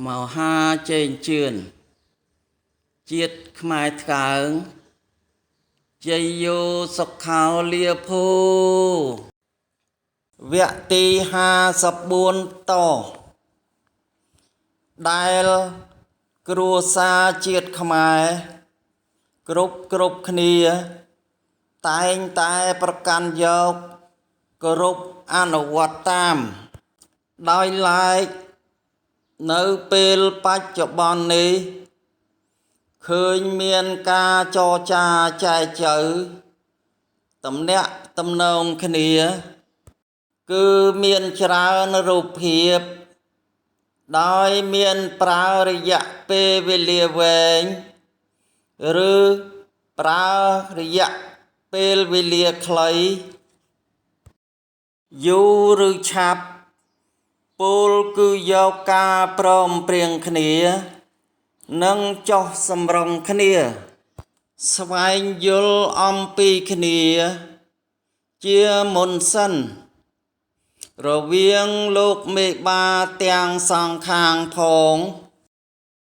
មហាជេងជឿនជាតិខ្មែរថ្កើងជ័យយោសុខោលាភូវគ្គទី54តដែលគ្រួសារជាតិខ្មែរគ្រប់គ្រប់គ្នាតែងតែប្រកាន់យកគោរពអនុវត្តតាមដោយឡែកនៅពេលបច្ចុប្បន្ននេះឃើញមានការចរចាចែកចៅតំណាក់តំណងគ្នាគឺមានច្រើនរូបភាពដោយមានប្រើរយៈពេលវេលាវែងឬប្រើរយៈពេលវេលាខ្លីយូរឬឆាប់ពោលគឺយកការព្រមព្រៀងគ្នានិងចុះសម្រុងគ្នាស្វែងយល់អំពីគ្នាជាមុនសិនរវាងលោកមេបាទាំងសងខាងផង